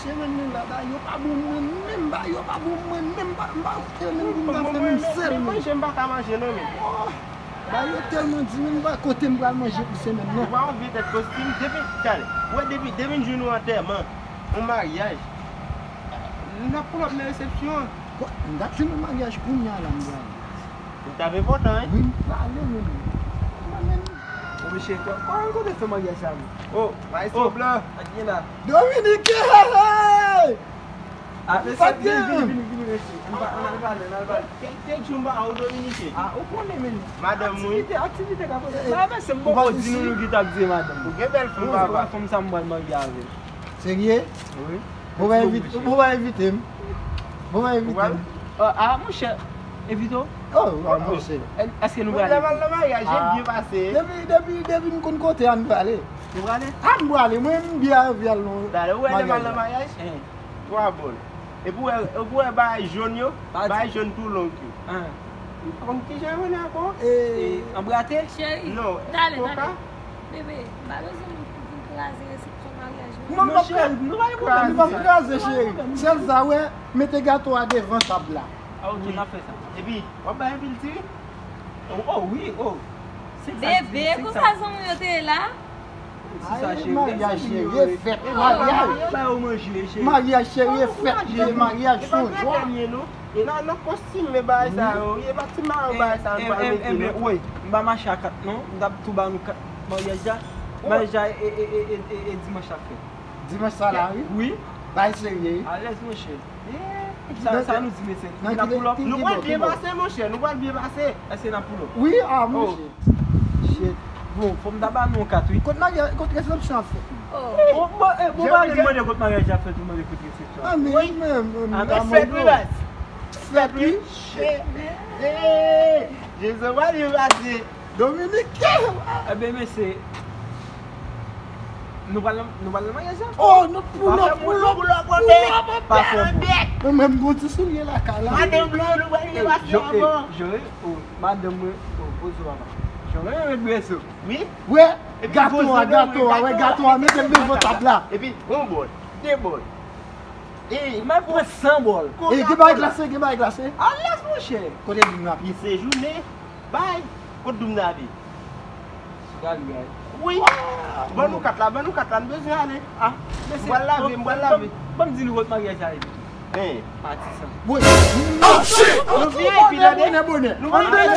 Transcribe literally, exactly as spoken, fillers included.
Manje menm la, bagay yo pa bon menm, menm bagay yo pa bon mwen menm, m pa, m pa kote menm pou m ta fè menm sèl menm. Manje m pa ka manje non menm. Oh, bagay yo tèlman di menm, m pa kote m pral manje pou semèn nan. Ou pa anvi tèt kostim, depi, tande, ou wè depi, depi n jwenn ou antèman, yon maryaj, n ap pull up nan resepsyon an. Bon, m t ap jwenn yon maryaj kounye a la, m pral. Ou t ap enpòtan, wi. Wi, m prale menm. Mwen menm. Ô, mesye, kò, kò, kote fè maryaj sa menm? Ô, maestro blan. Ak gen la. Dominique! Ah, mesye, vini, vini, vini, vini, mesye. Ann pa, ann al pale, ann al pale. Kèk, kèk jou m pa wè w Dominique. Ah, ou konnen, men. Madanm, wi. Aktivite, aktivite k ap fèt. Ba, mesye, m poko di nou, nou ki t ap di madanm. Ou gen bèl fanm, papa. Fanm sa m pral marye avè l. Serye? Wi. Bon, va envite, bon, va envite m. Bon, va envite m. Ah, ah, monchè, envite w? Oh, ah, monchè. Èske nou prale? Lè m al nan maryaj, jen byen pase. Depi, depi, depi m konn kote a, m prale. Ou prale? Ah, m prale. Mwen, m byen anvi al nan maryaj. Ou wè lè m al nan maryaj? Twa bòl. Epi w wè, epi w wè bagay jòn yo, bagay jòn tou long yo. Ou konn kijan yo rele ankò? Anbrate? Cheri, non, talè, koka? Bebe, m pa bezwen moun pou vin kraze resepsyon maryaj mwen. Non, non, nou pa kraze, cheri. Sèl sa, wè, mete gato a devan tab la. Ah, ok, n ap fè sa. Epi, w ap bay anpil ti ri? Oh, oh, wi, oh. Bebe, konsa zanmi yo te ye la? Ay, maryaj, cheri, e fèt, maryaj. Ba yo manje, cheri. Maryaj, cheri, e fèt, e maryaj, se yon jwa. E nan, nan kostim, men bagay sa yo, e pa ti mayo bagay sa yo pral mete, non. Woy, m pa mache a kat, non. M t ap tou ba nou kat maryaj la. Maryaj la, e, e, e, e, e, e dimanch la fèt. Dimanch sa la, wi. Wi. Bagay serye, wi. Alèz, monchè. Sa, sa nou di, mesye? N ap pull up? Nou pral byen pase, monchè. Nou pral byen pase. Èske n ap pull up? Wi, ah, monchè. Shit. Bon, fò m ta ba nou yon kat, wi. Kot maryaj, kot resepsyon ap fèt? Oh. Bon, bon, eh, bon, pa vin mande kot maryaj ap fèt, ou mande kot resepsyon ap fèt. Ah, men, men, men, men, fèt, wi, baz. Fèt, wi. Shit. Eh, eh, Jezi, w ale pase. Dominique! Ebyen, mesye, nou pral nan, nou pral nan maryaj la? Oh, nou pull up, pull up, pull up, pull up, pull up. Mwen menm, gon ti soulye lakay la. Madanm blan, nou pral pase avan. Jori, oh, madanm mwen, oh, poze w papa. Jori, mwen dwe sou. Wi. Wè, gato a, gato a, wè, gato a, mete l devan tab la. Epi, yon bòl, de bòl. E, mwen pran san bòl. E, gen bagay glase, gen bagay glase. Alèz, monchè. Kote doum nan ap ye? Se jounen. Bay. Kot doum nan ap ye? Sou gali, bay. Wi. Ban nou kat la, ban nou kat la, nou bezwen ale. Ah, mesye, m pral lave, m pral lave. Ban m di nou kot maryaj la ye. Hein. Pati sa. Wi. Oh, shit! Nou vye epi tande. Bonè, bonè. Nou pral ale.